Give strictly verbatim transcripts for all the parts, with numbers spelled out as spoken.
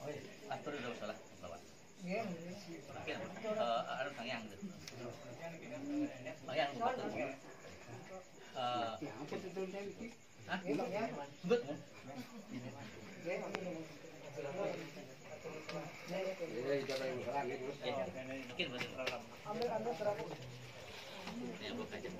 Oh iya, atur udah salah, salah. Iya, iya. Oke, eh, anu, Kang Yang, gitu. Kang Yang, gitu. Eh, hah? Iya, iya. Sebut, kan? Iya, iya. Iya, iya, iya. Iya, iya. Mungkin, Mas. Ya, buka aja.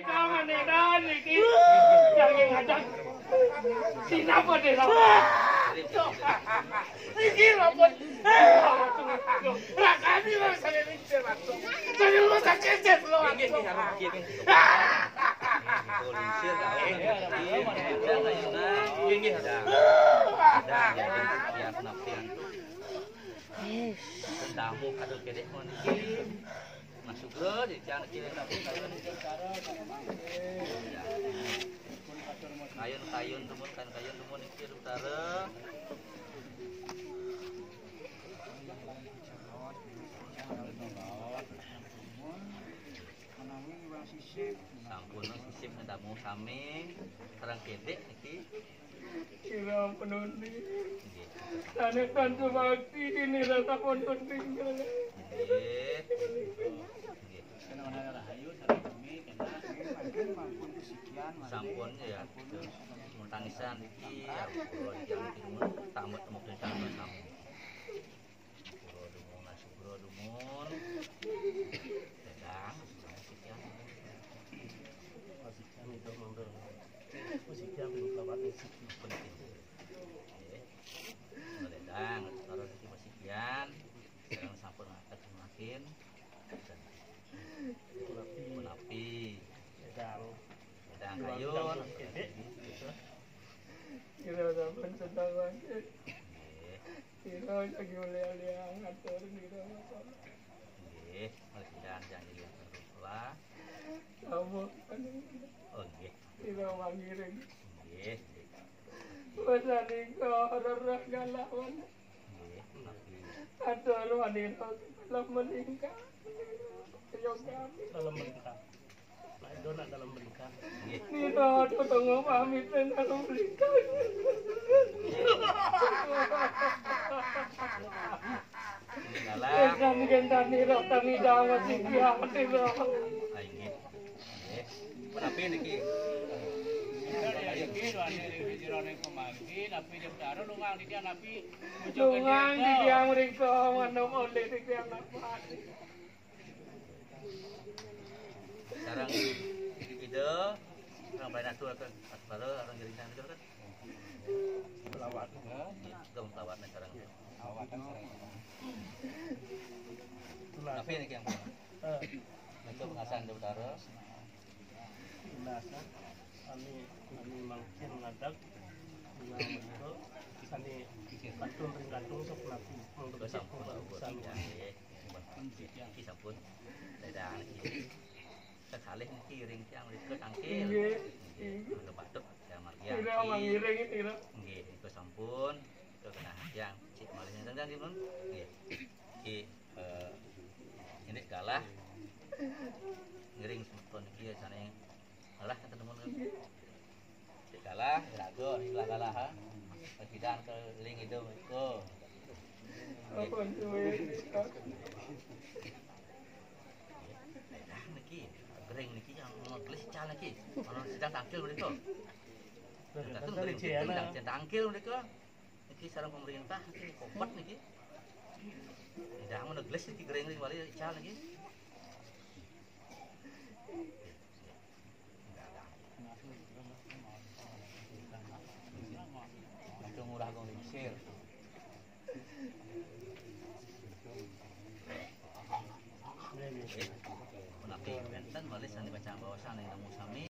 Jangan, Edan, iki. Jangan ngajak. Sinapa, Dera? Iki lho, Pun. Rakani lho, saya mikir, Mas. Saya lu sakit, Mas. Nggih, nggih, nggih, nggih. Polisi tahu. Nggih, nggih. Nggih, nggih. Tamu kadung kedek mon iki. Masuk ke di jangan kiri tapi kayun. Kayun, kayun, dumun, kayun, kayun, dumun, iki utara. Menawi wong sisip. Sampun sisip ngedamu sami, sareng kedek niki. Ira penundi. Nggih. Sanes tantu bakti ini rasa pun penting. Nggih. Nggih. Kena rahayu sareng sami kena. Sampun ya. Tangisan iki ya kula iki tamat mungkin sampai sami. Sugro dumun, sugro dumun. Dadang, sugro sekian. Sekian, penting. Nggih. Dadang, taruh di sekian. Sekarang sampun ngangkat semakin. Menapi. Dadang. Dadang kayun. Kira sampun sedang mangke. Nggih. Ira lagi oleh-oleh ngatur nira masalah. Nggih, mesti jangan jadi lah. Kamu kan. Oh, nggih. Ira wangiring. Nggih. Wes nika ora galawan. Nggih, tapi atur wanita telah meninggal. Ayo kami. Dalam meninggal. Lain Nak dalam belikan. Nggih. Nira, aduh, tolong pamit dalam belikan. Dalam. Kami gentani roh kami dawa sing kiamat, Nira. Ah, inggih. Nggih. Pun api niki? Niki, wani niki, jero ning pemanggi, tapi dia berdarah, lungang di dia, napi. Lungang di dia, mereka, mana boleh di dia, napi. Sareng Ida, sareng Bapak Natul kan, Asbara, sareng Jering sareng Natul kan. Selawat. Nggih, dong selawatnya sareng. Selawat sareng. Tapi ini yang, eh, untuk pengasahan Ida Utara. Nah, kan, kami, kami mangkin ngadak, nah, betul, kami katun ring katun sok napi, mangga besik, sampun, mangga besik. Nggih. Niki sampun. Dadah niki. Kekalih niki ring tiang mrika tangkil. Nggih. Nggih. Nggih. Mangga patut tiang margiang. Ira niki. Mangiring ira. Nggih, nika sampun. Nika kenah tiang. Cik malih nenten kan, Dun? Nggih. Niki, eh, ini galah. Ngiring semeton niki ya, sane. Alah, kata temen. Cek galah, raga, istilah galah, ha. Pidan ke ling itu, ko. Apa itu? Nah, niki, gering niki yang ngegelis ical niki. Ana sidang tangkil mereka. Nah, itu gering itu sidang tangkil mereka. Niki sareng pemerintah, niki kopet niki. Sidang ngegelis niki gering ring wali ical niki. Aduh, ngurah gong lingsir. Menawi wenten malih sane baca bawasan yang nemu sami.